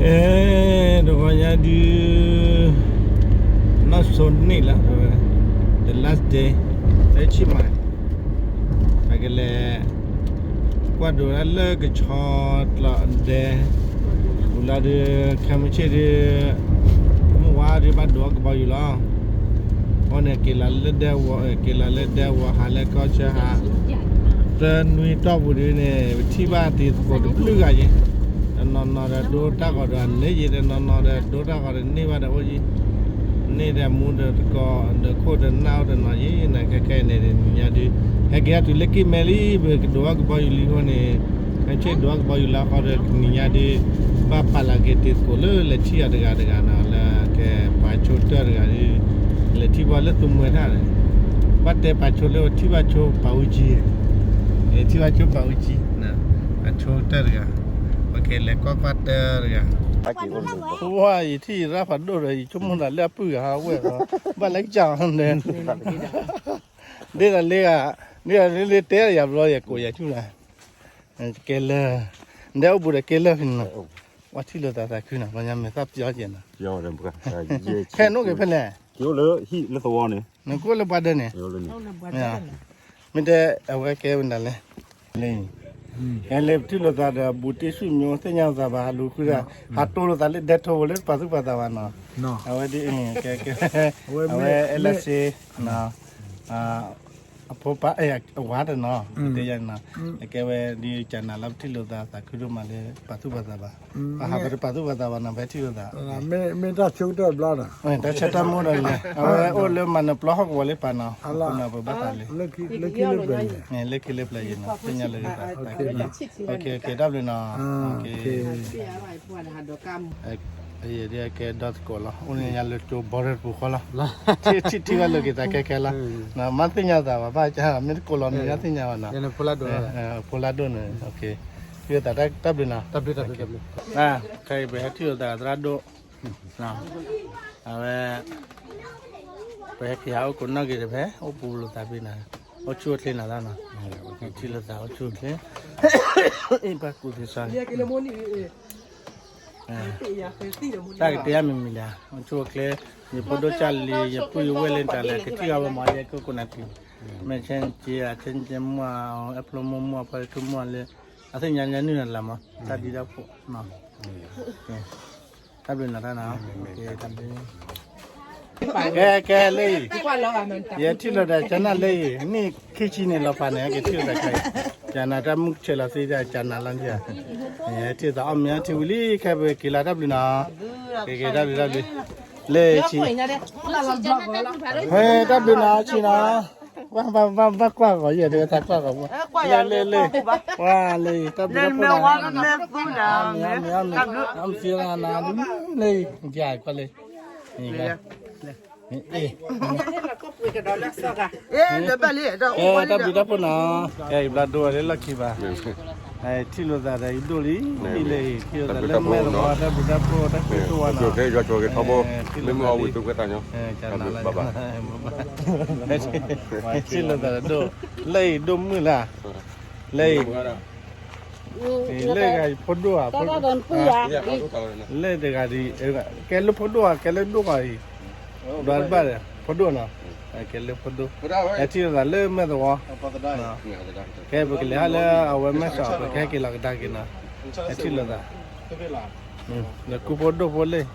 အဲ တဂီၤညါဒုး နောက်ဆုံးနေ့လီၤ the last day လၢဆံးမး ပကလဲၤ ကွၢ်ဒိးတၢ်လၢကဆီကျိးဒဲ ပူၤလီၤဒုး ခဲမုၢ်ဆ့ၣ်ဒုး မုၢ်ဝါဒုးဘၣ်ဒိးအီၣ်ကဘီယူၤလီၤ အဃိန့ၣ် က့ၤလီၤလၢဒဲဝီၤ က့ၤလီၤလၢဒဲဝီၤ ဟးလၢကီၢ်ဆၢဟး သၢနွံတီၢ်ပူၤဒုးန့ၣ် ပထံၣ်ဘၣ်တံၤသကိးတဘျုးဂၤယဲၢ် တနီၤနီၤဒီးဒိတၢ်ဂီၤဒီးလၢယဲၢ် တနီၤနီၤဒီးဒိတၢ်ဂီၤဒီးန့ၢ်ဘၣ်ဒီးအိၣ်ယဲၢ် န့ၢ်ဒီးမူဒီးတကီၢ်ဒီးခိၣ်ဒီးနၢ်အိၣ်တနီၤယဲၢ် နခဲခဲအံၤန့ၣ် တနံၤညါဒုး ဟဲက့ၤအတုၤလၢကံၢ်မဲလံ ပကဒိးအီၣ်ကဘီယူၤလံအဃိန့ၣ် ဟဲဆ့ၣ်ဒိးအီၣ်ကဘီယူၤလၢအဃိဒီး တနံၤညါဒုး ဘၣ်ပာ်လီၤက့ၤတံၤသကိးလၢလဲၤထံၣ်အီၤတဂၤတဂၤနီၤ လၢကဲပှၤဆိကတၢၢ်တဂၤဒုး လဲၤထံၣ်ဘၣ်လၢသူမှဲထၣ်န့ၣ် ဘၣ်တဲပှၤဆိလၢထံၣ်ဘၣ်ဆိပာ်အူကၠံ ထံၣ်ဘၣ်ဆိပာ်အူကၠံ ပှၤဆိကတၢၢ်တဂၤ ပကလဲၤကွၢ်ကွၢ်တၢၢ်တဂၤ ဝါ ယထံၣ်ယရၣ်ဖးဒိၣ်ဒီး ယဆိကမိၣ်သးလၢအပုၢ်ဂၤဟးဝဲ ဘၣ်လဲၤကစၢ်အီၤန့ၣ် ဒ်သိးလၢဂၤ ဒ်သိးလၢတဲယၤဘျီယကိးယၤထံၣ်လၢ ကဲလၢ ဒဲအိၣ်ဘူးဒီးကဲလၢဖဲန့ၣ်နီၤ ဝဲထံၣ်လိာ်သးသးခုနီၤ ပှၤညါမဲာ်သၣ်ပျီကဲနီၤ ဖဲအိၣ်က့ၤဖဲလဲၣ် လၢဟံၣ်လၢသဝီန့ၣ် နကအိၣ်လၢပှၤဒၢးန့ၣ် မ့ၢ်တဲအဝဲကဲဝဲဒၣ်လဲၣ် လၢ ကဲလၢပထံၣ်လိာ်သးဒီး ဘူးတ့ၢ်ဆူၣ်မျိုး သ့ၣ်ညါလိာ်သးဘၣ် ဟးလူၤဃုတၢ် ဟးတိလိာ်သးလၢဒဲထိဖိလၢတပာ်သူၣ်ပာ်သးဘၣ်နီၤ အဝဲဒ် ကဲ ကဲ အဝဲအဲၣ်လၢစ့ အဖိပၢ် အဝၤတနီၤ တဲယၤနီၤ အကဲဝဲဒ်ကနၤလၢပထံၣ်လိာ်သးသးခုဒိၣ်မးလၢပာ်သူၣ်ပာ်သးဘၣ် ပဟးပတပာ်သူၣ်ပာ်သးဘၣ်နီၤ ပဟဲထံၣ်လိာ်သး မ့ၢ်တၢ်ဆိကတၢၢ်ဘျီနီၤ တၢ်ဆၢတၢ်မူဒီးလဲၣ် အဝဲအိၣ်လၢမၤနၢၤပျီဟီၣ်ကဝီၤလၢပာ်နီၤ ပဘၣ်သးလၢ လၢခံလၢပျၢၤယဲၢ် လၢခံလၢပျၢၤယဲၢ်နီၤ သ့ၣ်ညါလၢသး တၢ်ဘျုးနီၤ ယဒ်အကဲဒီသကိးလီၤ အိၣ်န့ၣ်ညါလၢကၠိဘီရဲၣ်တပူၤဃီလီၤ ထံၣ်ထံၣ်ဘၣ်လိာ်က့ၤသးခဲခဲလီၤ မ့ၢ်သ့ၣ်ညါသးဘၣ် ဘၣ်မ့ၢ်တကိးလီၤန့ၣ် မ့ၢ်သ့ၣ်ညါဘၣ်နီၤ ဖိလၢဒိၣ်န့ၣ် ထံၣ်လိာ်သးတၢ်ဘျုးနီၤ ခဲအံၤပဟဲထံၣ်လိာ်သးသရၣ်ဒိၣ် အဝဲ ပဟဲက့ၤဟးအိၣ်ကိးနီၣ်ဂ့ၤဒီးဖဲ အိၣ်ပူၤလိာ်သးဖဲန့ၣ် အိၣ်ဆူၣ်အိၣ်ချ့နၤလီၤနီၤ ထံၣ်လိာ်သးအိၣ်ဆူၣ်အိၣ်ချ့ အ့ၣ် ပှၤကူၣ်သ့စီ တၢ်ကတဲယၤမံၤမံၤဒၣ် အိၣ်ဆူၣ်အိၣ်ချ့ ယဖိဒိၣ်ကၢ်လံၤ ယပုၢ်ယဝဲၢ်လၢတၢ်လဲၤ ကထံၣ်ဂၤဝဲမၤယဲၢ်ကိးကိးနၤတံၢ် မ့ၢ်ဆဲက့ၤ အဆဲက့ၤမွၢ် အဲၣ်ဖျိမုၢ်မွၢ် ဖီခိၣ်မွၢ်လၢ အသ့ၣ်ညါညါနုၢ်နၤလၢမး တၢ်ဒံတၢ်ဖိ တၢ်ဘျုးနၤတၢ်နီၤ ကဲ ကဲ လၢအံၤ ယထံၣ်လိာ်သးကနၣ်လၢအံၤ နံၣ်ခံဆံန့ၣ်လီၤဖးန့ၣ် ကထံၣ်လိာ်သးခဲအံၤ ကနၤတၢ်မုၢ်ဆဲးလီၤသ့ကနၤလီၤန့ၣ် ယထံၣ်သးအီၣ်မ့ၤအီထံဝံၤလံ ခဲပက့ၤလီၤတၢ်ဘျုးနီၤ က့ၤက့ၤတၢ်ဘျုးတၢ်ဘျုး လၢဆံ ဟဲတၢ်ဘျုးနီၤဆံနီၤ ဘၣ်ဘၣ်ဘၣ်ကွၢ်ဂီၤယဲၢ်တၢ်ကွၢ်ဂီၤ လၢလၢလၢ ဝါလၢတၢ်ဘျုးတၢ်ဖှိၣ်နီၤ မ့ၢ်အီၣ်မ့ၤအီၣ်မ့ၤအီၣ်မ့ၤသံနီၤ လၢ ကွၢ်လၢ အ့ၣ် တၢ်ဘျုးတၢ်ဖှိၣ်နီၤ ကဲ ယဘျါဒိဝဲလၢလီၢ်ခံဘၣ် ထံၣ်လိာ်သးဒီးယဒိၣ်လံ လၢအံၤ ထံၣ်လိာ်သးဒီးယဒိၣ်လံ လၢအံၤ ထံၣ်လိာ်သးလၢမဲာ်သဝီတၢ်ဘျုးတၢ်ဖှိၣ်တၢ်ကွဲးဆိဝဲနီၤ ထံၣ်လိာ်သးလံ ထံၣ်လိာ်သးဒီးဒိၣ် လၢအံၤဒိၣ်မုၢ်လၢ် လၢအံၤ လၢဂၤအံၤဖိဒိၣ်ဧါ လၢတဂၤဒ် ကဲလၢဖိဒိၣ်ဧါ ကဲလၢဒိၣ်ဂၤအံၤ ဘျီတဘၣ်ဒီး ဖိဒိၣ်နီၤ ကဲလၢဖိဒိၣ် ဟဲထံၣ်လိာ်သးလၢမဲာ်သဝီ ကဲပကလဲၤဟးလၢအဝဲမဲာ်စီး ပကဟဲက့ၤလီၤကဒါက့ၤနီၤ ဟဲထံၣ်လိာ်သး ဒီးကူဖိဒိၣ်ဖိလၢ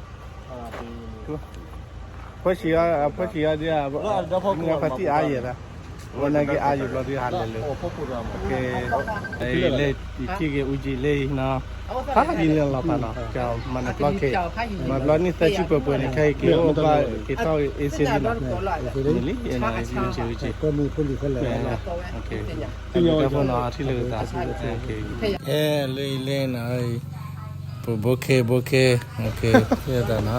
ဖိဆံးအီၤ ဖိဆံးအီၤဒ် မုၢ်ဖါတံၢ်အါယဲၢ်လီၤ ဝဲနာ်က့အါယဲၢ်ဘျီဒ်ဟးလဲၤလၢ ကဲ လၢယထံၣ်က့ၤအူကၠံလၢအံၤနီၤ ဖးယံာ်လၢလီၤဖးနီၤ မၤနၢၤပျီက့ၤ မၤဘျီနံၣ်သၢဆံပှဲၤပှဲၤန့ၣ် ခဲအံၤက့ၤအိၣ်ဘၣ်က့ၤထီၣ်အ့စ့လံနီၤ န့ၣ်လံ အူကၠံအူကၠံ တၢ်ဘျုးတၢ်ဖှိၣ်နီၤ ထံၣ်လိာ်သး ဟဲလၢအံၤလၢနီၤ ပဘိခဲ ဘိခဲ သ့ၣ်သးနီ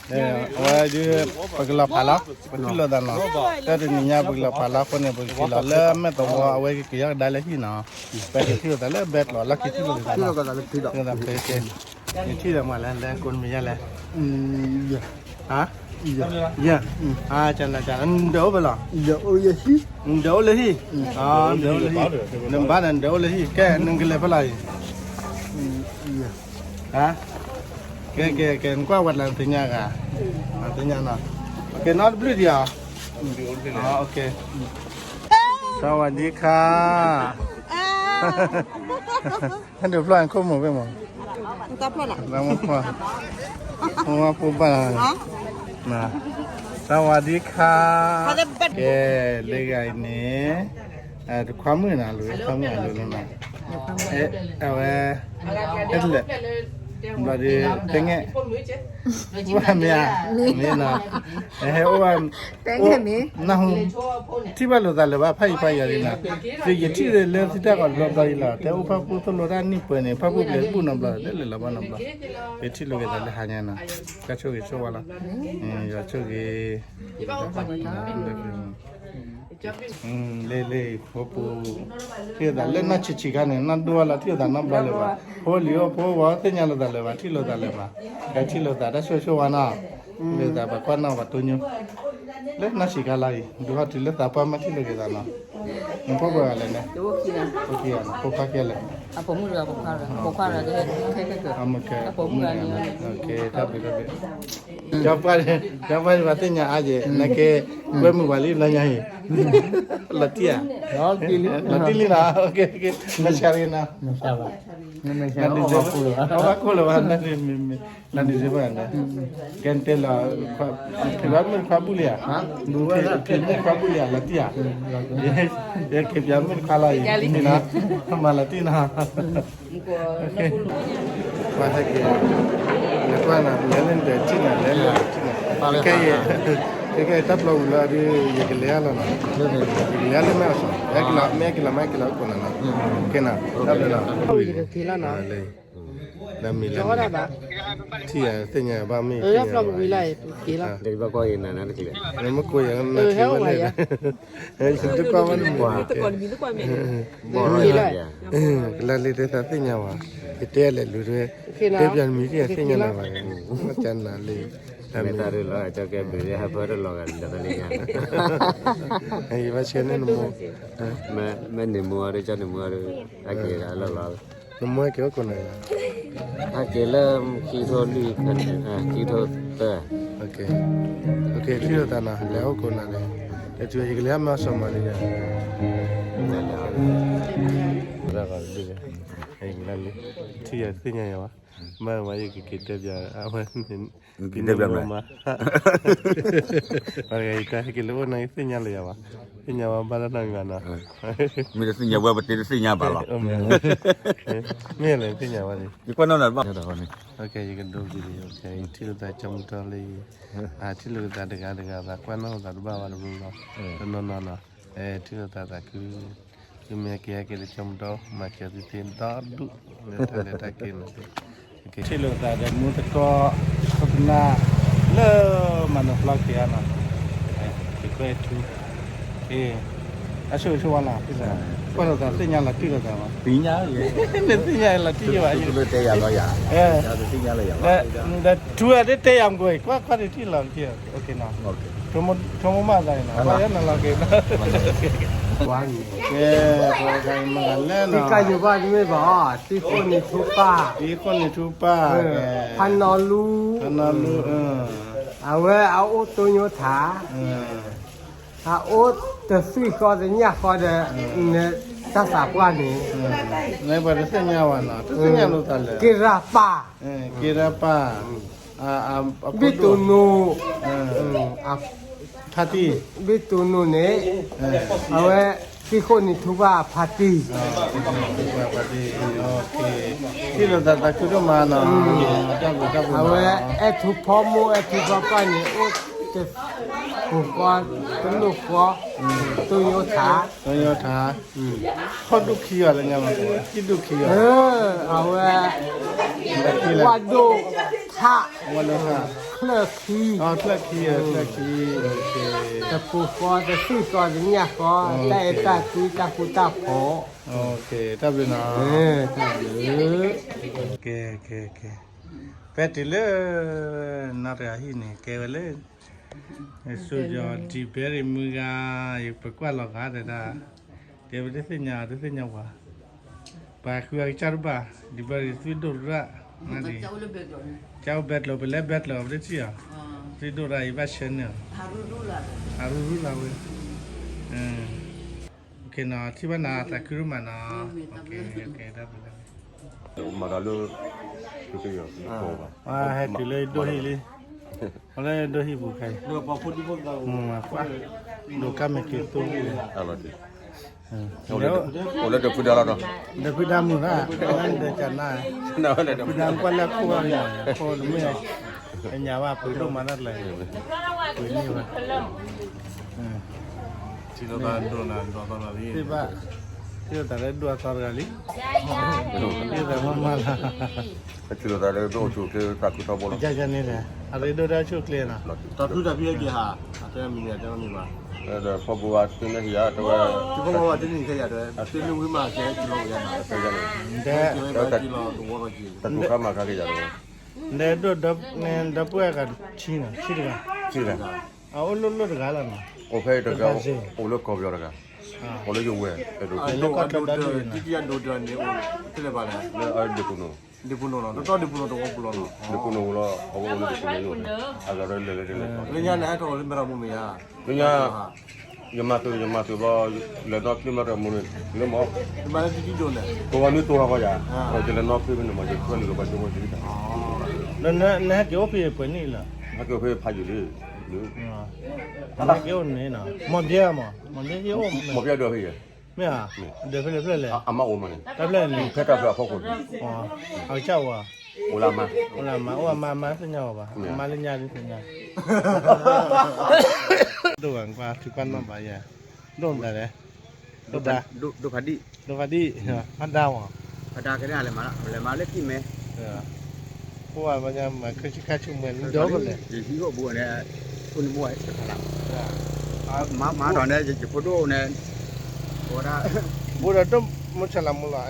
ၤ အဝဲဒုး ပကလီၤဖးလီၤ ပထံၣ်လိာ်သးနီၤ တၢ်တနံၤညါပကလီၤဖးလီၤအဃိန့ၣ် ပကက့ၤလီၤလၢမဲာ်သဝီ အဝဲကက့ၤယီၣ်ကဒါလၢဟံၣ်နီၤ ပကထံၣ်လိာ်သးလၢဘဲကျိးလီၢ်ခံထံၣ်လိာ်သးနီၤ ယထံၣ်လိာ်မးလဲၣ် လဲၣ်ကိးမံၤယါလဲၣ် ဟါ ယၤ, နဒၢးအိၣ်ဖဲလဲၣ်, နဒၢးအိၣ်လၢဟံၣ်, နဘါန့ၣ် နဒၢးအိၣ်လၢဟံၣ်, ကဲ နကလဲၤဖဲလဲၣ်အံၤ, ကဲ ကဲ ကဲ နကွၢ်ဝဲတလၢနသ့ၣ်ညါဂၤ, သ့ၣ်ညါနီၤ, ကဲ နီတဘျုးဒံးဧါ, ကဲ สวัสดีค่ะ ဟဲဒုးဖျီၣ်ခိၣ်မုၣ်ဖဲမး, တၢ်ဖျီၣ်နၤ, တၢ်မ့ၢ်ဖျီၣ်, မ့ၢ်ဖိဘၣ်လီၤ, สวัสดีค่ะ, ကဲ လၢဂၤအံၤန့ၣ်, တခွါမုၣ်နၤ လိၤခွါမုၣ်အလိၤလီၤနၤ, အဝဲ, ဟဲတလဲၣ်, ဘျီဒီး တဲငဲၣ်, မ့ၢ်ဧါ, မ့ၢ်နီၤ, ဟဲအိၣ်ဘၣ်, နၢ်ဟူ, ထံၣ်ဘၣ်လိာ်သးလၢၤဘၣ် ဖးယံၤဖးယၤဒ်နၤ, ယထံၣ်လၢသုတၢ်ဂီၤတဘျီဘျီအံၤလီၤ, တဲအိၣ်ဖၣ်ပူၣ်သိၣ်လိတၢ်နံၣ်ပှဲၤန့ၣ် ဖၣ်ပူၣ်ပျဲၤတဘူၣ်နီတဘျီ တဲလၢလီၤဘၣ်နီတဘျီ, ယထံၣ်လိာ်က့ၤသးလၢဟါညါနီၤ, တၢ်ဆိၣ်ဂ့ၤဆိၣ်ဝါလီၤ, ယွၤဆိၣ်ဂ့ၤ လ့လ့ဖိပူၤ, ထံၣ်လိာ်သးလၢနီၢ်ဆံးဆံးခါန့ၣ် နီၢ်ဒိၣ်ဝဲလီၤ ထံၣ်လိာ်သးနီတဘျီလၢၤဘၣ်, ဖိလံၤအိၣ်ဖိဝၤသ့ၣ်ညါလိာ်သးလၢၤဘၣ်, ထံၣ်လိာ်သးလၢၤဘၣ်, ကဲထံၣ်လိာ်သးတၢ်ဆိၣ်ဂ့ၤဆိၣ်ဝါနီၤ, လိာ်သးပှၤကွၢ်နီၣ်ပှၤတိညိ, လၢနီၢ်ဆံးခါလီၤအံၤ ဒုးဟီၣ်တုၤလၢသးပှၢ်မ့ၢ်ထံၣ်လိာ်က့ၤသးနီၤ, နဖိပှဲၤဂၤလဲၣ်န့ၣ်, ဖိခွါကဲလဲၣ်, တၢ်ဘျုးတၢ်ဘျုး, ကၠီပှၢ်န့ၣ် ပှၤသ့ၣ်ညါအါယဲၢ် နကဲ, ကွဲမုာ်ပှၤလံဘျီညါအံၤ, လီၤတံၢ်ဧါ, လီၤတံၢ်လံနီၤ, မ့ၢ်ဆါရ့နီၤ, နဒုးစ့ၢ်, အဝဲကိၣ်လၢၤဘၣ်, နဒုးစ့ၢ်ဘၣ်န့ၣ်, ကဲနတဲလီၤ, ဖံးဘၣ်မုၣ်ခွါဘူၣ်လံဧါ, ဖံးမုၣ်ခွါဘူၣ်လံဧါ လီၤတံၢ်ဧါ, ယက့ၤပၠးမုၣ်တခွါလီၤအံၤ, မ့ၢ်နီၤ, မၤလီၤတံၢ်နီၤ ပှၤဟဲက့ၤ, နကွၢ်နၤ လဲၤလၢနတထံၣ်နၤ လဲၤလၢနတထံၣ်နၤ, ခဲအံၤ, ခဲအံၤတၢ်ပျီပူၤလၢဒုး ယကလဲၤလီၤနီၤ, ယကလဲၤလၢမဲၢ်အီၣ်စီၤ, မ့ၢ်က့ၤလီၤ မ့ၢ်က့ၤလီၤ မ့ၢ်က့ၤလီၤ အိၣ်ခိးနၤနီၤ, ကဲနီၤ, တၢ်ဘျုးနီၤ, လၢမံၤလၢမံၤ, ထံၣ်ယၤသ့ၣ်ညါဘၣ်မ့ၢ်, တဘၣ်ကွၢ်ယၤနၤနၤတက့ၢ်, မ့ၢ်ကွၢ်ယၤနၤက့ၤဝဲလဲၣ်, တကွၢ်ဝဲနမံၤ, ကလါလံတဲသးသ့ၣ်ညါဝဲ, ယတဲလဲၤလူၤတဲ, တဲပျးနမံၤ သ့ၣ်ညါနၤဘၣ်, ကနၤလံ, မ့ၢ်တၢ်ဒုးလီၤ ကၠီကဲဘုး ဟဲဖၢတလီၤဂာ်လံ တၢ်သ့ၣ်ညါ, ယဘၣ်ဆၢန့ၢ်နမိၢ်, မ့ၢ်န့ၣ်မိၢ်အီၤဒီး ကၠီန့ၣ်မိၢ်အီၤဒီး, အက့ၤလီၤလီၤ နမိၢ်ဟဲက့ၤအိၣ်ခိးနၤ, ဟဲက့ၤလၢခံထိလွံၢ်, ခံထိသၢ, ထံၣ်လိာ်သးနီၤ လဲၤအိၣ်ခိးနၤလဲၣ်, တတုၤယကလဲၤမၤစီၤမၤလံ, ထံၣ်ယၤသ့ၣ်ညါယၤဘၣ်, မ့ၢ်ဝဲယကက့ၤတဲပျး, ပတဲပျးမး, ပှၤတဂၤအံၤတၢ်ဟဲက့ၤလၢအိၣ်နၤ ယသ့ၣ်ညါလၢယၤဘၣ်, သ့ၣ်ညါဝဲဘၣ်လၢနီတဂၤနီၤ, မ့ၢ်တသ့ၣ်ညါဝဲ ပတဲတသ့ၣ်ညါဘၣ်လီၤ, မ့ၢ်လဲၣ်သ့ၣ်ညါဝဲန့ၣ်, ယကွၢ်နီၣ်လီၤဘၣ်, ယကဒိက့ၤ, ထံၣ်လိာ်သးကၠီမုၢ်တီလံ, ထံၣ်လိာ်သးတဂၤတဂၤ သးကွၢ်နီၣ်လိာ်သးတဘၣ်ဘၣ်တဘျီဘျီ, တနီၤနီၤနီၤ, ထံၣ်လိာ်သးသးခု သုမ့ၢ်က့ၤဟဲက့ၤလၢကၠီမုၢ်တီ မၤစၢၤသုသ့ဒီဒူၣ် လၢတၢ်လဲၤတၢ်က့ၤန့ၣ်, ထံၣ်လိာ်သးဒီးမူသကိး ခိၣ်ကနၣ် လၢမၤနီၤဖျီက့ၤဧါနီၤ, ယကွဲးထူ, အဆိၣ်ဂ့ၤဆိၣ်ဝါလီၤ, ကွၢ်လိာ်သးသ့ၣ်ညါလီၤတံၢ်လိာ်သးဘၣ်, နသ့ၣ်ညါလီၤတံၢ်ယဘၣ်, ဒီးထူအဒ့တဲယၤမ့ၢ်ကွၢ်ကွၢ်ဒ့ထံၣ်လီၤတံၢ်, ထိမိၢ်မၢ်သးန့ၣ်နီၤ, ဘၣ်ယဲနလီၤက့ၤ, ကဲ, ပှၤဂၤမၤဂၤလဲၣ်နီၤ, သံကါယိၤဘၣ်တမ့ၢ်ဘၣ်, သံခိၣ်နံၤထူပၢ်, သံခိၣ်နံၤထူပၢ်, ဖးနီၤလူ, ဖးနီၤလူ, အဝဲအအိၣ်တိညိထါ, အအိၣ်တသွံၣ်ဃီတညၣ်ဃီဒီး, နတၢ်သးပှၢ်န့ၣ်, နပှၤတသ့ၣ်ညါဝဲနီၤ, တသ့ၣ်ညါလိာ်သးလၢ, က့ရၢ်ပၢ်, က့ရၢ်ပၢ်, ဘံၣ်တူနူ, ဖါတံၢ်, ဘံၣ်တူနူန့ၣ်, အဝဲ, သံခိၣ်နံၤထူပၢ်ဖါတံၢ်, ထံၣ်လိာ်သးသးခုဒိၣ်မးနီၤ, အဝဲအဲၣ်ထူဖီမိၢ် အဲၣ်ထူဖီပၢ်န့ၣ် အိၣ်တပူၤဃီတလိၣ်ဃီ, တိညိထါ, တိညိထါ, ခီၣ်ဒူၣ်ခံဂၤလၢညါမး, ခံဒူၣ်ခံဂၤ, အဝဲ, ဝၣ်ဒိၣ်ထါ, ဝၣ်ဒိၣ်ထါ, ချၢၣ်ခံ, ချၢၣ်ခံ, ချၢၣ်ခံ, တပူၤဃီတသွံၣ်ဃီတညၣ်ဃီ, တၢ်အဲၣ်တၢ်ကွံတၢ်ဃူတၢ်ဖိး, တၢ်ဘျုးနီၤ, တၢ်ဘျုး, ကဲ, ကဲ, ကဲ, ဖဲတုၤလၢ, နီၢ်တဂၤဟံၣ်န့ၣ် ကဲဝဲလၢ ယဆိယီၤ ဒံဘဲရံၤမုၢ်ဂၤ, ယပကွၢ်လီၤဂာ်တဲဒၣ်, တဲဝဲတသ့ၣ်ညါ တသ့ၣ်ညါပှၤ, ပှၤဃုအကစၢ်တဘၣ်, ဒံဘဲရံၤသွံၣ်ဒိၣ်ရၣ်, ကၠိဘဲကျိၤ ပလဲဘဲကျိၤ ပတထံၣ်အီၤ, သွံၣ်ဒိၣ်ရၣ် ယဘၣ်ဆဲန့ၢ်အီၤ, အရူရူလၢ်ဝဲ, ထံၣ်ဘၣ်နၤသးခုဒိၣ်မးနီၤ, မၤတၢ်လၢ ဟဲတုၤလၢယဒိၣ်ဟံၣ်လံ, အဝဲဒိၣ်ဟံၣ်ပူၤခဲအံၤ, ဒိးကါမဲာ်က့ၤသိလံ, အိၣ်လၢဒီဖုဒါလီၤနီၤ, ဒီဖုဒါမုၢ်ဘၣ်, ဒီကနၣ်, ဒီဖုဒါကွၢ်လၢခိၣ်ဘၣ်မး, ခိၣ်တမ့ၢ်, ညါဘၣ်ပှ့ၤဒိၣ်မးတၢ်တလၢ, ပှ့ၤန့ၢ်ဘၣ် သ့ၣ်ဘၣ်, သ့ၣ်သးလၢဒိၣ်အသီတဂၤလံ, သ့ၣ်သးမးမးလီၤ, သ့ၣ်သးလၢဒိၣ်အိၣ်ဆူၣ်ချ့တၢ်ခူထီဘိလီၤ, န့ၣ်, အရ့ဒိၣ်တၢ်ဆူၣ်ချ့နီၤ, တၢ်ထူတၢ်ဖံးက့ၤဟး, အတဲမံၤန့ၣ် အတဲမံၤဘၣ်, ဒီးဖီဘိဝါတန့ၢ်ဟံၣ်ဧါ တဲဝဲ, ဖီဘိဝါတန့ၢ်ဟံၣ်ဧါ တဲဝဲ, တန့ၢ်ဝံၤမး ကဲကလီၤဝဲယါနီၤ, တၢ်ထူခါမၤခါက့ၤယါတဲဝဲ, နဒိၣ်ဒီပုၢ်ဝဲၢ်ဂၤတဆံနီၤ, ဆံတဂၤ, ဆံတဂၤ အအိၣ်လိၣ်လိၣ်တဂၤလီၤနီၤ, အိၣ်ဖဲတဂၤ, အိၣ်လၢကီၢ်ပယီၤတဂၤ, အိၣ်လၢယဝဲၢ်, လၢကီၢ်ချၢဒီဒူၣ်န့ၣ်, လၢဒ့ပူၤနိၣ်, ဒ့ပူၤနိၣ်လီၤ, တတီဒ့ပူၤနိၣ်တဝီပူၤလီၤနီၤ, ဒ့ပူၤနိၣ်ဝံၤလီၤ အဂၤဒီးလဲၤလၢတလဲၤ, လၢညါန့ၣ် ဟဲထီၣ်လၢမဲၢ်ရမူန့ၣ်ဧါ, လၢညါ ယမၤသုး ယမၤသုးဘျီ လဲၤနီၢ်ချ့မးတမူန့ၣ် လၢမး, ကိးဂၤမ့ၢ်တိၢ်ဟီၣ်ကီးယၤ, ယလဲၤနီၢ်ချ့ဖဲန့ၣ်မး ယဆွဲလီၤဘၣ်ကၠိဝဲဒ်တၢ်, နဟဲက့ၤအိၣ်ဖဲပှဲၤနံၣ်လီၤ, ဟဲက့ၤအိၣ်ဖဲဖးယံာ်လံ, ဟဲက့ၤအိၣ်န့ၣ်နီၤ, မီၢ်ဘျဲၣ်မး မီၢ်ဘျဲၣ်ဟဲအိၣ်, မီၢ်ဘျဲၣ်ဒိးဖဲယဲ, မ့ၢ်ဧါ, ဒိးဖဲလဲၣ်ဖဲလဲၣ်, အမါအိၣ်မးန့ၣ်, တၢ်ဖဲလဲၣ်န့ၣ် ဖဲတၢ်ဖျၢၣ်အဖီခိၣ်န့ၣ်, အကစၢ်အိၣ်ဧါ, အိၣ်လၢအမါ, အိၣ်လၢအမါ အိၣ်အမါ အမါသ့ၣ်ညါအီၤဘၣ်, အမါလၢညါဒ်သ့ၣ်ညါ ဒိၣ်ဘၣ်ကွၢ် ထုကဖၣ်နီၣ်ဘၣ်ယဲ, ဒိၣ်မတၤလဲၣ်, ဒိၣ်ဒါ, ဒိၣ်ဖးဒံၣ်, ဒိၣ်ဖးဒံၣ်, ဖးဒါမး, ဖးဒါကဲန့ၣ် လဲၤမၤလၢကံၢ်မဲ, အိၣ်ဝဲမၤခၢၣ်ဆူၣ်ခါဆူၣ်မဲာ် ဒီဖဲလဲၣ်, ယဟံၣ်အိၣ်ဘူးန့ၣ်, အိၣ်န့ၣ်မ့ၢ်ဝဲတဖးလၢ်, မၤဒီးန့ၣ် ယဖိဒိၣ်န့ၣ်, အိၣ်ဝဲဒၣ်, ဘူးဒီးဒိၣ်မုၢ်ဆလးမူလီၤ,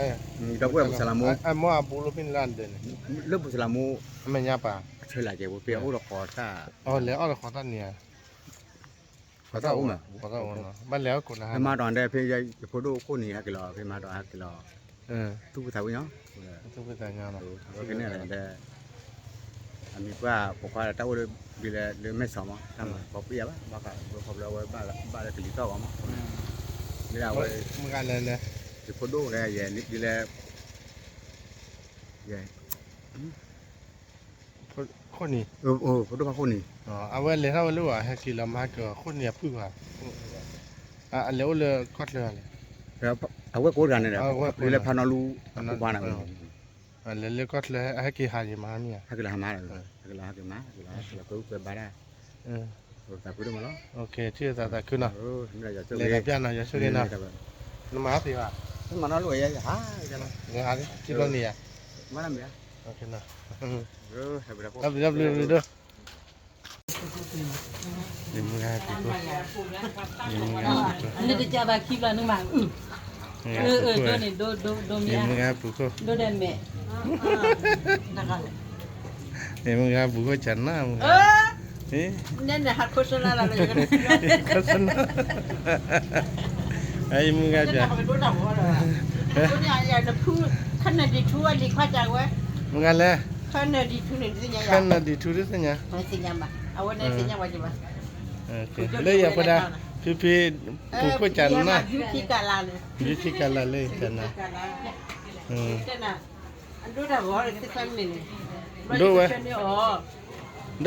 ဒီပုၢ်ဝဲၢ်မုၢ်ဆလးမူ, အမိၢ်အဘူးလီၤဖဲန့ၣ်လၢအဒၢးန့ၣ်, လၢမုၢ်ဆလးမူ, အမဲာ်ညါပၤ, အဆၢလၢကဲပှၤဖဲအအိၣ်ဒီးဃီၤတၢ်, လဲၤအီၣ်ဒီးဃီၤတၢ်န့ၣ်ဧါ ဃီၤတၢ်အိၣ်မး, ဘၣ်လဲၤအီၣ်ကိးနၤ, ဖဲမၤဒီးဒဲးဖဲယဖိဒိၣ်ခိၣ်န့ၣ် ဟဲက့ၤလီၤ ဖဲမၤဒီးဟဲက့ၤလီၤ, သူၣ်ဖှံသးညီ, ဖဲန့ၣ်ဒီး, အမံၤပှၢ်ပိာ်ခွါဒီးတၢ်အိၣ်လၢ, ဒ်လဲၣ်လၢမဲာ်စီၤမး တၢ်မၤပိာ်ပျံၤယၤဘၣ်, ဘၣ်ဃးလၢခီဖျိအဝဲဘၣ်လၢကလံၤသီၣ်ဂီၤမး, မ့ၢ်ဒၣ်ဝဲ, မုၢ်ဂၤလဲၤလဲၤ, ယဖိဒိၣ်လဲၣ် ယဲဒ်လဲၣ် ယဲ ခိၣ်နံၤ, ဖိဒိၣ်ဖးခိၣ်နံၤ, အဝဲလဲၤထီၣ်ဝဲလၢဝဲ ဟဲက့ၤလီၤမၤဟဲက့ၤအီၤ ခိၣ်နံၤအဖုၣ်ဘၣ်, အလဲၤအိၣ်လၢကီၢ်ချၢလဲၣ်, အဝဲကိးတဂၤန့ၣ်ဒီး, လၢဖးနီလူ, အပူၤဘၣ်န့ၣ်, လဲၤလၢကီၢ်ချၢ ဟဲက့ၤဟးယံၤမၤမ့ၢ်ဧါ, ဟဲက့ၤလီၤဟဲမၤ, ဟဲက့ၤလီၤဟဲက့ၤမၤ, ဟဲက့ၤလီၤကွဲးပှဲၤဘါတၢ်, သးခုဒိၣ်မးလီၤ, ထံၣ်သးသးခုနီၤ, လဲၤကပျၢ်နီၤ ယွၤဆိၣ်ဂ့ၤနီၤ, နမၤဟးသ့ဘၣ်, မၤနီၢ်လိာ်ယဲ, လဲၤဟးလံ ထံဘျီန့ၣ်ယၤ, မၤနီၢ်မ့ၢ်ဧါ, တၢ်ဘျုးတၢ်ဘျုးတၢ်ဘျုး, ယမုၢ်ဂၤပူၤခိၣ်, ယမုၢ်ဂၤပူၤခိၣ်, ယမုၢ်ဂၤပူၤခိၣ်, ယမုၢ်ဂၤပူၤခိၣ်ကနၣ်မုၢ်ဂၤ, ခီဆနၢ, ယမုၢ်ဂၤပျၢ်, မုၢ်ဂၤလဲၣ်, ခနၢၣ်ဒံးထူတသ့ၣ်ညါ, လၢယၤဖိဒါ, ဖံဖံ, ပူၤခိၣ်ကနၣ်, ဘျူထံကလၢ်လၢကနၣ်, ဒိၣ်ဝဲ,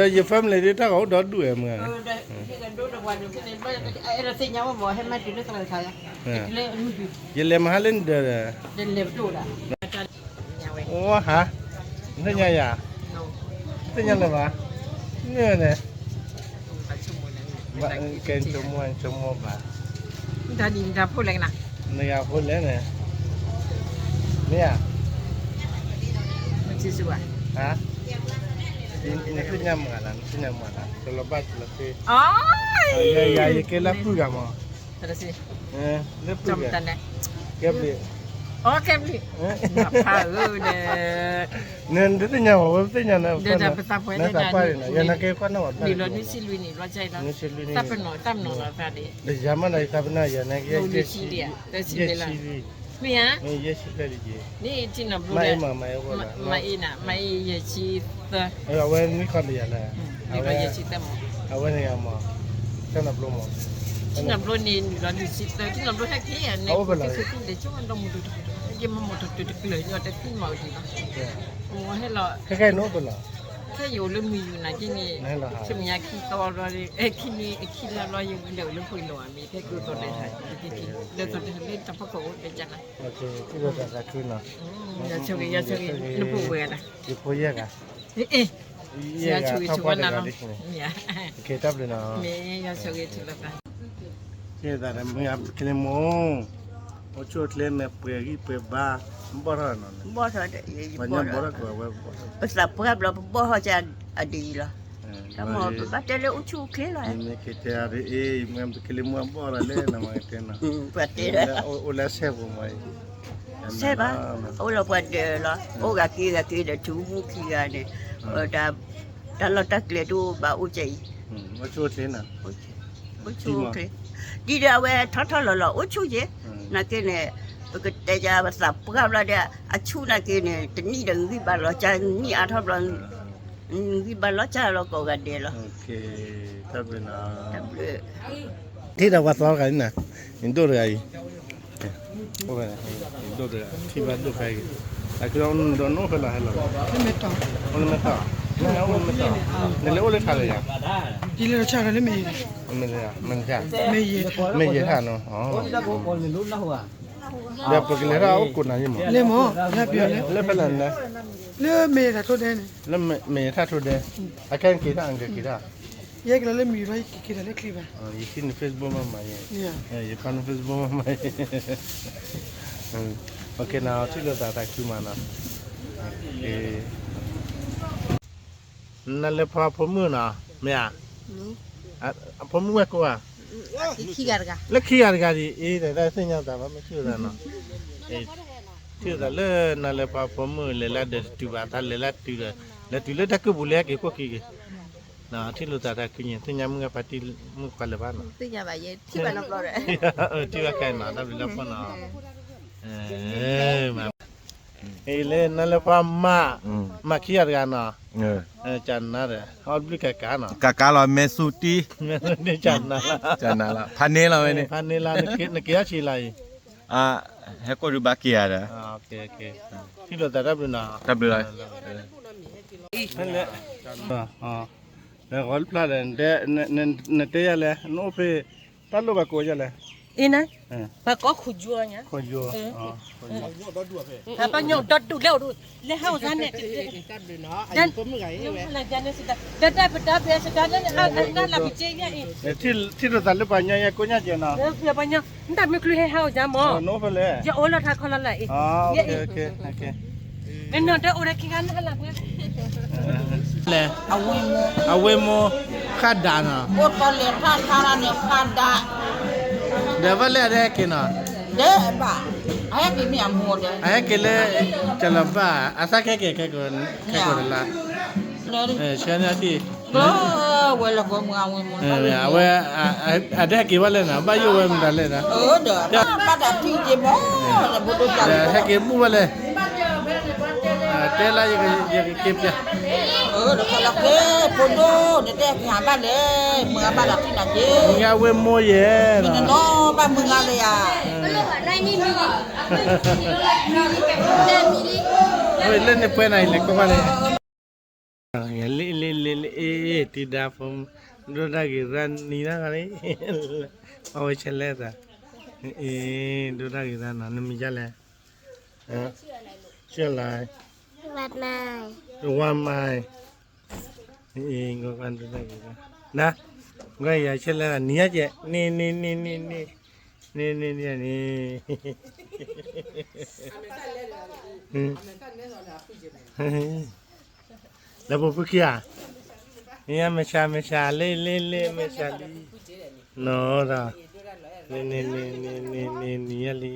ဒီးယ family ဒ်တၢ်ဂီၤအိၣ်ဒီဒူၣ်ဝဲမုၢ်ဂၤ, ယလဲၤမဟါလၢနဒၢးဒီး, အိၣ်ဟါ, နသ့ၣ်ညါယၤ, သ့ၣ်ညါလၢၤဘၣ်, မ့ၢ်န့ၣ် ကဲဆိကမိၣ်ဆိကမိၣ်ဘၣ်, နဂၤဖိလဲၣ်န့ၣ်, မ့ၢ်ဧါ, နသ့ၣ်ညါမုၢ်ဂၤလၢ, နသ့ၣ်ညါမုၢ်ဂၤလၢ, တလီၤဘၣ်တလီၤသ့, ယၤယကဲလၢပုၢ်ဂၤမး, လၢပုၢ်ဂၤ, ကဲဘျုး အီခဲပလံ, ဖးဧၢဒီး, နသ့ၣ်ညါမး ဝဲပသ့ၣ်ညါနၤ, ဒီးပသးပှၢ်န့ၣ်, နသးပှၢ်န့ၣ် ယနာ်က့ၤကွၢ်နီၣ်ဘၣ်, နံၣ်လီၤနွံဆံလွံၢ်နံၣ်ဘျီကဲလီၤ, နွံဆံလွံၢ်နံၣ်, တၢ်ပနီၣ်တၢ်ပနီၣ်လီၤသးဒ်, ဒီးယၤမးဒီးယသးပနီၣ်ယၤနာ်က့ၤ, ယဲၢ်ဆံ, ယဲၢ်ဆံဖဲလံက့ၤ, မ့ၢ်ဧါ, ယဲၢ်ဆံဖဲလံက့ၤ, မ့ၢ်နံၣ်လီၤဘျီ, မ့ၢ်အ့နၤ, မ့ၢ်အ့ယဲၢ်ဆံသၢ အဝဲနွံခီတယၤလဲၣ်, အဝဲန့ၣ်ယၤမး, တၢ်နဘျိမး, တၢ်နဘျိန့ၣ် နံၣ်လီၤနွံဆံသၢ, တၢ်နဘျိဟဲက့ၤယၤန့ၣ်, အိၣ်ဖဲလီၤ, ဟဲက့ၤမၤမီၢ်တတုၤတကျၢၤညီတသံမးဒ်လီၤ, ဟဲလီၤ, ခဲခဲအံၤနအိၣ်ဖဲလီၤ, ခဲယအိၣ်လၢမုၢ်ယူၤနာ်က့န့ၣ်, ဆ့မုၢ်ညါခံသီဘျီ, ခံနွံခံလါဘျီ ယလဲၤအိၣ်လၢဖှိၣ်လိၤဧါ, မ့ၢ်ဖဲကသိးဒဲး, လဲၤသိးတဟဲလၢတၢ်ဖီခိၣ်အိၣ်တဲကနၤ, ယဆိကမိၣ်, ယဆိကမိၣ်, နဖိဝဲဒၣ်, ယဖိယဲၢ်ဂၤ, ယဆိကမိၣ်ဆိကမိၣ်နၤလီၤ, တၢ်ဘျုးနီၤ, မ့ၢ်ယဆိကမိၣ်ထံလီၤသး, က့ၤသးဒီးမုၢ်ကလ့မိၢ်, အိၣ်ဆူၣ်အိၣ်ချ့မဲာ်ပှဲၤဂံၢ်ပှဲၤဘါ, ဘီၣ်ထီၣ်နီၤ, ဘီၣ်ထီၣ်, ပသးပှၢ်ဘျီပဘီၣ်ထီၣ်ကဒ်အံၤလီၤ, တၢ်မ့ၢ်ပဘၣ်တဲလၢအိၣ်ဆူၣ်အိၣ်ချ့လီၤ, မ့ၢ်က့ၤတဲအီၤဒ်အံၤ, မ့ၢ်ပကလ့မိၢ်အဘီၣ်ထီၣ်လၢနမၤကတဲနီၤ, ပှၤတဲလၢ, အိၣ်လၢဆဲးပူၤမးအံၤ, ဆဲးဘၣ်, အိၣ်လီၤပှၤဒၢးလီၤ, အိၣ်ဂၤက့ၤဂၤက့ၤဒီးထူမူခံဂၤန့ၣ်, တၢ်လီၢ်တၢ်ကျဲတအိၣ်ဘၣ်အိၣ်ကဲအံၤ, အိၣ်ဆူၣ်အိၣ်ချ့, ဒ်ဒီးအဝဲထီထီလီၤလီၤအိၣ်ဆူၣ်က့ၤ, နာ်က့န့ၣ်, ပကတဲယၤပသးပှၢ်ဘျီဒီး, အဆူၣ်နာ်က့န့ၣ် တနံၣ်ဒီးဂံၢ်ဘါလီၤကၢ်, နံၣ်အါထီၣ်ဘျီ, ဂံၢ်ဘါလီၤကၢ်လီၤကိးဂၤဒဲးလီၤ, ထံၣ်ဒီးပှၤသီတဂၤလံနၤ, နဒိၣ်တဂၤအံၤ, ဒိၣ်တဂၤ, ထံၣ်ဘၣ်ဒိၣ်ဖဲအံၤ, အကဒီးနအိၣ်ဖဲလဲၣ်ဟဲလီၤ, အိၣ်လၢမဲၢ်တီၢ်, နလဲၤအိၣ်လၢထးလၢယၤ, ယလဲၤဆါလၢမဲၢ်ယဲၢ်, မဲၢ်ယဲၢ်ထၣ်နီၤ, ဒီးပကလဲၤထီၣ်အိၣ်ကိးနၤယမး, လဲၤမး, လၢဖဲလဲၣ်, လၢမဲၢ်ယဲၢ်ထၣ်ထိၣ်ဒဲန့ၣ်, လၢမဲၢ်ယဲၢ်ထၣ်ထိၣ်ဒဲ, အခဲက့ၤထီၣ်အကက့ၤထီၣ်, ယဲကလီၤလၢမံၤဘျီ ယကက့ၤထီၣ်လၢချံဘၣ်, ယထံၣ်န Facebook မးမးယဲ, ယဖးန Facebook မးမးယဲ, နထံၣ်လိာ်သးတၢ်ခုမးနီၤ, နလဲၤဖီအဖိမုၣ်နီၤ, မ့ၢ်ဧါ, အဖိမုၣ်ဝဲကိးဧါ, လၢခံဂၤတဂၤဒ်အံၤ, တၢ်သ့ၣ်ညါသးဘၣ် မ့ၢ်ထံၣ်လိာ်သးနီၤ, ထံၣ်လိာ်သးလၢနလဲၤဖီအဖိမုၣ် လဲၤလၢဒၢးတတုၤဘၣ် သးလဲၤလၢတုၤဒီး, လဲၤတုၤလၢတၢ်ကုၢ်ပူၤလၢဟဲက့ၤခိၣ်ခံက့ၤ, ထံၣ်လိာ်သးတၢ်ခုညါ သ့ၣ်ညါမုၢ်ဂၤဖါတံၢ်မုၣ်ခွါလၢၤဘၣ်နီၤ, ထံၣ်ဘၣ်နီၤဘျီဒီး, ထံၣ်ဘၣ်ခဲနီၤ တၢ်ဘျုးတၢ်ဖှိၣ်နီၤ, အံၤလၢနလဲၤဖီမး, မၤခံဂၤတဂၤနီၤ, ကနၤဒီး အီၣ်ဘျုးကကါနီၤ, ကကါလီၤ မဲာ်ဆူၣ်တံၢ်, ကနၤလီၤ, ဖးန့ၢ်လီၤဝဲန့ၣ်, ဖးန့ၢ်လီၤ, နက့ၤအီၣ်ဆံးလီၤအံၤ, ဟဲကိးဒုးဘၣ်က့ၤဧါဒီး, ထံၣ်လိာ်သးတၢ်ဘျုးနီၤ, တၢ်ဘျုးလီၤ, ဂီၤဖျါဒီး နတဲယၤလဲၣ် နအိၣ်ဖဲ တၢ်လိၣ်ဘၣ်ကိးယၤလဲၣ်, အ့ၣ်နၤ, ပှၤကိးခိၣ်ယိၤညါ, ခိၣ်ယိၤ, ပှၤညီဒီဒူၣ်ဖဲ, လၢဟးအိၣ်စါန့ၣ်, ဒီးတၢ်ပတၢ်ဖဲစတၢ်လၢန့ၣ် အါနၢ်လၢပက့ယၤအံၤ, ထံၣ်လိာ်သးလၢပှၤညီယဲကိးညါကဲနီၤ, ပှၤညီ, နတၢ်မုၢ်ကျုဟဲဟးအိၣ်စါမး, နအိၣ်ဖဲလဲၣ်, ယအိၣ်လီၤထးခီလီၤလၢအံၤ, နနီၢ်တအိၣ်ဒီးခံဂၤနဟးလၢပှဲၤ လဲၣ်, အဝ့ၢ်မိၢ်ဃၣ်ဒးနီၤ, အိၣ်တီလဲၤထါထါန့ၣ်ဃၣ်ဒး, ဒီးဘၣ်လဲၣ်အဒဲဟဲက့ၤနီၤ, ဒီးဘၣ်, အဟဲက့ၤမ့ၢ်အမိၢ်ဒီး, အဟဲက့ၤလၢ, ကလီၤဘၣ်, အသၣ်ခဲက့ၤခဲကိး, ခဲကိးတလါ, ဆှၢန့ၢ်အီၤထံၣ်, ဝဲလၢကမုၢ်အဝ့ၢ်မိၢ်, အဝဲ, အဒဲဟဲက့ၤဘၣ်လဲၣ်နီၤ, ဘၣ်ယိၣ်ဝဲမတၤလဲၣ်နီၤ, ဒီးဘၣ်တၢ်ထံၣ်က့ၤမး, ဒီးဟဲက့ၤဘူၣ်ဘၣ်လဲၣ် တဲလၢယကက့ၤပျဲ, ဒီးဖိဒိၣ် နတဲကဟးဘၣ်လဲၣ်, မုၢ်ဂၤဘၣ်ဒီးထံၣ်နၤက့ၤ, မုၢ်ဂၤဝ့ၢ်မိၢ်ယဲၢ်, မ့ၢ်နနီၢ်ဘၣ်မုၢ်ဂၤလၢယၤ, လၢန့ၣ်ပှဲၤနၤအံၤလဲၤကိးဘၣ်လဲၣ်, လ့လ့လ့လ့ အ့ၣ် တံၤဒါဖိ, ဒိၣ်တၢ်ဂ့ၤရၢ်နံၤတၢ်ဂၤလံ, အဝဲဆဲးလဲသး, အ့ၣ် ဒိၣ်တၢ်ဂ့ၤရၢ်နီၤ, နမံၤဒ်လဲၣ်, ဆဲးလဲ, ဝါမၤ, အ့ၣ် ဂီၤကဒိၣ်တၢ်ဂ့ၤရၢ်, န, ဂီၤယၤဆဲးလဲသး နံၤညါကဲ, နံၤနံၤနံၤနံၤနံၤ, နံၤနံၤနံၤနံၤ, လၢပူၤဖုခံဂၤ, နံၤညါမဲာ်ဆှးမဲာ်ဆှးလံ လံ လံ မဲာ်ဆှးလံ, နီၤဒီး, နံၤနံၤနံၤနံၤနံၤနံၤ နံၤညါလံ,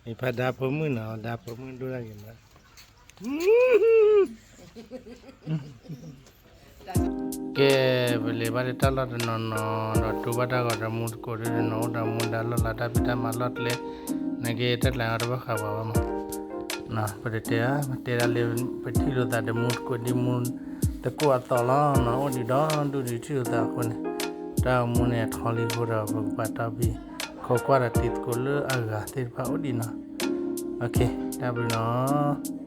မ့ၢ်ဖးဒါဖိမုၣ်နီၤ, ဒါဖိမုၣ်ဒိၣ်ဒၣ်ဂ့ၤမး. ကဲ, ပလဲၤဘၣ်လၢတၢ်လီၢ်တနီၤနီၤဒီး တူၢ်ဘၣ်တၢ်ဂီၤဒီးမူသကိးဒ်တနီၤ အိၣ်ဒီးမူဒါလီၢ်လၤ တၢ်ဖံးတၢ်မၤလီၢ်ကျဲ, နက့တၢ်ကျဲၤအီၤတဘၣ်ဃးပှၤဘၣ်မး. ပတတဲ, ပတဲဒၣ်လၢ ပထံၣ်လိာ်သးဒီးမူသကိးဒ်မူသကိးအသိးလီၤနီၤ, အိၣ်ဒံးဒီဒူၣ်ဒံးထံၣ်လိာ်သးအဃိန့ၣ်, တၢ်အိၣ်မူန့ၣ်အထီလံအဃိဒီး ပကပာ်တီပံၤ ခိးကွၢ်ဒီးတံၤသကိးလၢအဂၤသ့ၣ်တဖၣ်အိၣ်ဒံးနီၤ. တၢ်ဘျုးနီၤ.